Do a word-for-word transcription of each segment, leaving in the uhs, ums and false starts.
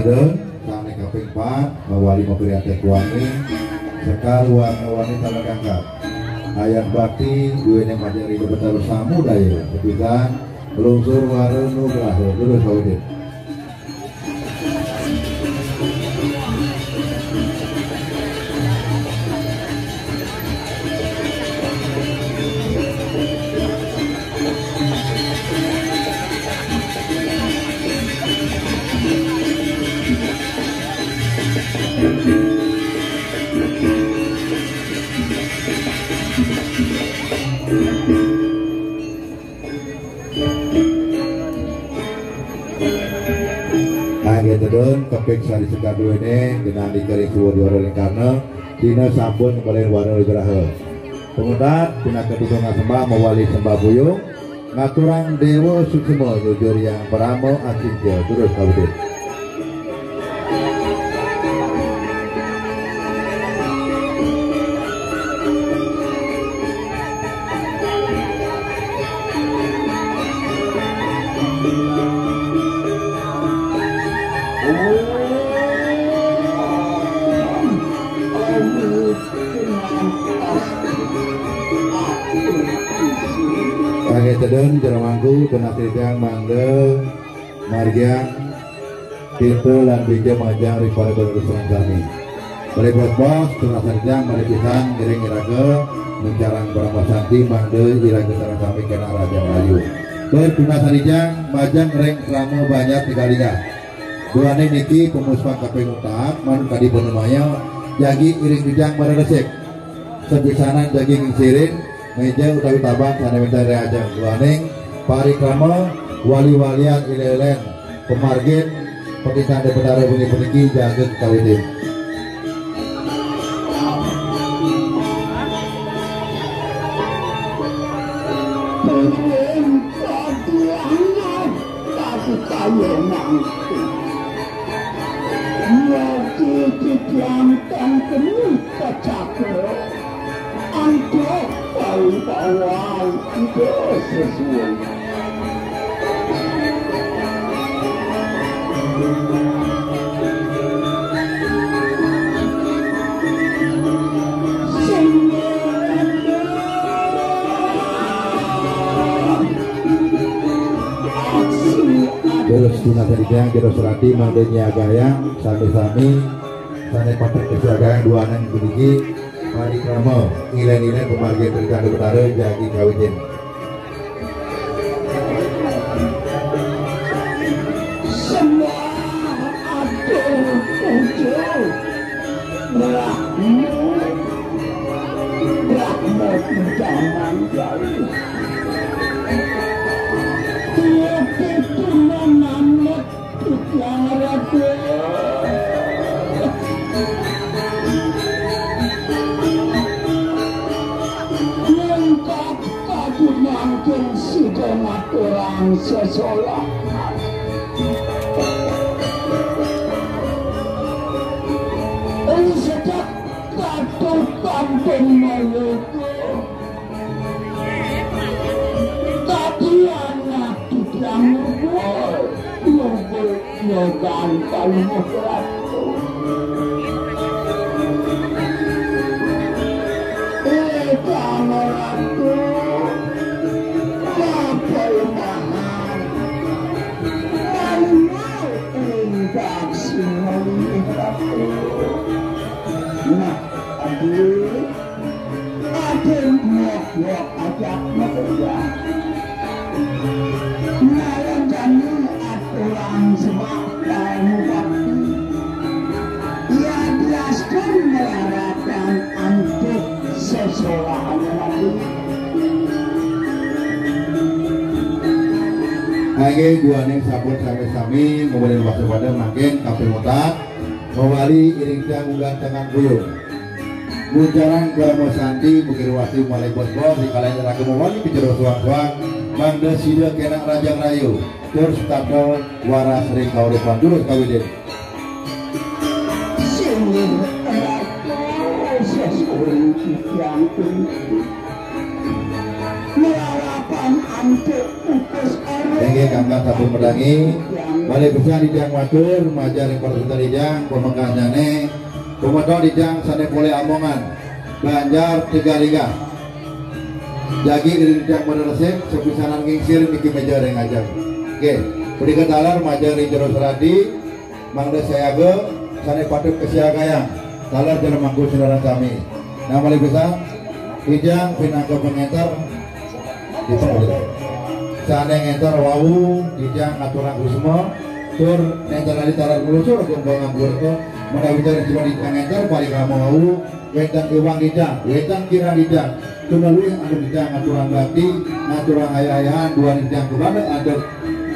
Sané kaping pat, mawali maperiantek wangi, sekar warna-warni tanah gangkat. Ayah bakti, duwéné majeng ring Betara samudaya, sepisan, lungsur wara nugraha, durus kawitin. Nggih tedun, kepik sari sekar duwéné, genah nika ring Siwa Dwara Lingkarna, dina sampun ngembalin wara nugraha. Pangutrat, pinaka tutunggal sembah mawali sembah puyung, ngaturang déwa suksma nyujur Hyang Parama Acintya, durus kawitin. Kangge tedun jero mangku, tunas titiang mangda margiang kita lan bija majeng ring para guru sareng sami. Malih bos-bos, tunas titiang malih pisan ngiring iraga mencarang Parama Santi mangda iraga sareng sami kena rahayu rahayu. Tur tunas titiang majeng ring krama banjar Tegalinga. Duaning niki pamuspan kaping untat, manut kadi panamaya, jagi iring titiang mara resik. Sapisanan jagi ngiring, méja utawi taban sané wénten ring ajeng. Duaning parikrama wali-walian ilen-ilen pamargin Patindakan Betara wengi puniki jaga kekawitin. Tapi kaya mangkin. Yati titiang tan keni kacakra, antuk paling pawang Ida sesuai. Sing Terus tunas titiang, terus rati mangda nyiagayang sami-sami sané patut kesiagayang duaning puniki parikrama ilen-ilen pamargin Patindakan Betara jagi kawitin. Sembah atur puja Brahma, Brahma Pidangan Jaya. Tiap pitunan anak Titiang Raden. Lengkap kadi mangkin sida ngaturang sesolahan. Ing sedek katukan pun mawuku. Tadi anak titiang ngumpul, ngumpul nyogan paluh ratu. Éh, Kang Ratu, mapaimahan. Paluh ing daksina ratu. Nah, aduh. Aden buak-buak ajak makerja. Ngalengkani aturan sembah kamu bakti. Ia diaskan melaratan antuk sesolahan mati. Inggih, duaning sampun sami-sami ngumulin waspada mangkin kaping untat, mawali iring tiang unggal tangan buyung. Muncarang Parama Santi, mungkin wasi malih bos-bos, dikalahin raga mawali bicara suang-suang, mangda sida kena rahayu rahayu, tur setata waras ring kauripan. Durus kawitin. Singgih ratu, sesuai titiang puniki. Malarapan antuk utus arung. Inggih, kangkang sampun medangi. Malih pisan titiang matur majeng ring parasida titiang, pamekasnyané, pameton titiang sané polih amongan, Banjar Tegalega. Jagi ring titiang Mada Resik, sapisanan ngingsir niki méja ring ajeng. Nggih, punika taler majeng ring Jero Seradi, mangda sayaga sané patut kasiagayang. Taler Jero Mangku sinareng sami. Nah, malih pisan, titiang pinaka pangénter, sané ngénter wau, titiang ngaturang kusma, tur nénten adi taler nglungsur agung pangampura, menawi taler cuma titiang ngénter, parikrama wau, wénten iwang titiang, wénten kirang titiang, tumeluh anu titiang ngaturang bakti, ngaturang ayah-ayahan, duaning titiang kabanda antuk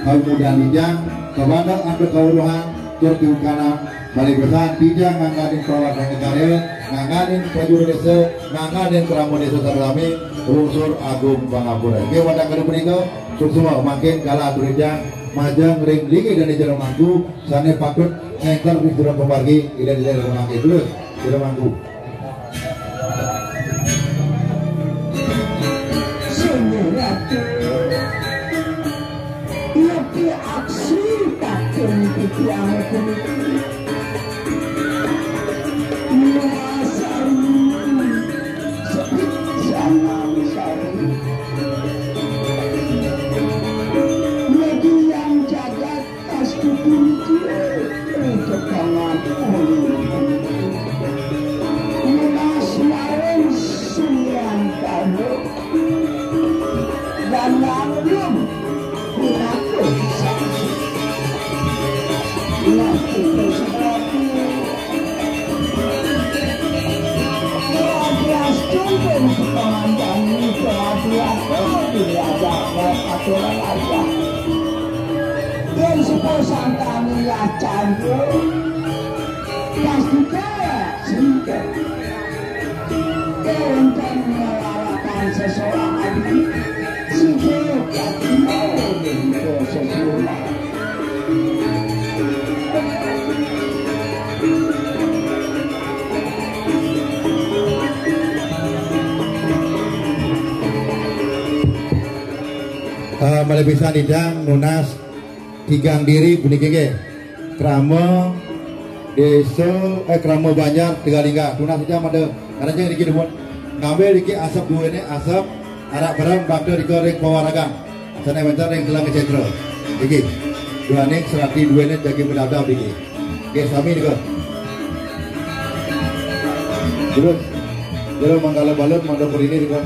kaumudan titiang, kabanda antuk kaweruhan, tur tiukanan, malih pisan titiang ngangganin pawarta negara, ngangganin prajuru désa, ngangganin krama désa sareng sami, lungsur agung pangampura. Inggih, wantah kadi punika, suksma mangkin kala atur titiang majeng ring linggih dané Jero Mangku, sané patut ngénter ring jero pamargi, ida-ida ring mangkin. Terus, Jero Mangku. Sungguh ratu, iepi aksi tatung titiang puniki. Nuasari sepit janang sari. Mediang jagat Astuti, untuk pangampun. Lunas maring sunian kamu dan langsung mengaku saksi. Nah, itu sebabnya. Kalau dia setuju untuk pengantin itu, dia akan diajak aturan aja. Yén sepasang kami lacan, pasti kaya singkat. Kénten ngelalakan seseorang adi, singkat kati mau sesuatu. Ah, malih pisan titiang nunas tigang diri puniki nggih. Krama Désa, eh, Krama Banjar Tegalega. Tunas titiang mangda. Karena niki dumun. Ngambil niki asep duéné, asep arak bareng bakta ring pawargan. Sané wénten ring Gelang Cetra. Niki. Duaning serati duéné jagi madabdab niki. Nggih, sami nika. Terus, jero manggala balon, mangda purini nika.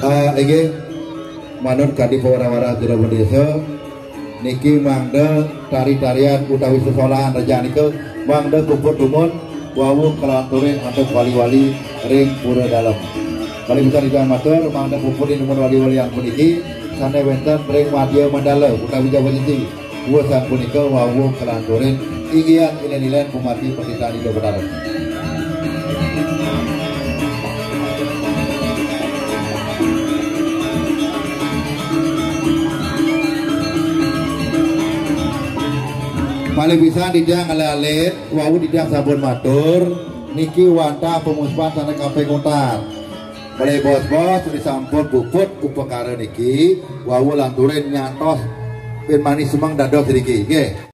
Ah, inggih, manut kadi pawara-wara jero désa, niki mangda tari-tarian utawi sesolahan raja nika mangda puput dumun wau kalanturin antuk wali-wali ring pura dalem. Kali bisa dijang matur, mangda puput dumun wali-walian puniki sané wénten ring madya mandala utawi Jawa Sisi. Wusan punika wau kalanturin inggihan ilén-ilén pumati patitaning Ida Betara. Malih pisan titiang alit-alit, wau titiang sampun matur, niki wantah pamuspan sané kaping untat. Malih bos-bos, sané sampun puput upakara niki, wau lanturin nyantos pin manis semeng dados riki, nggih.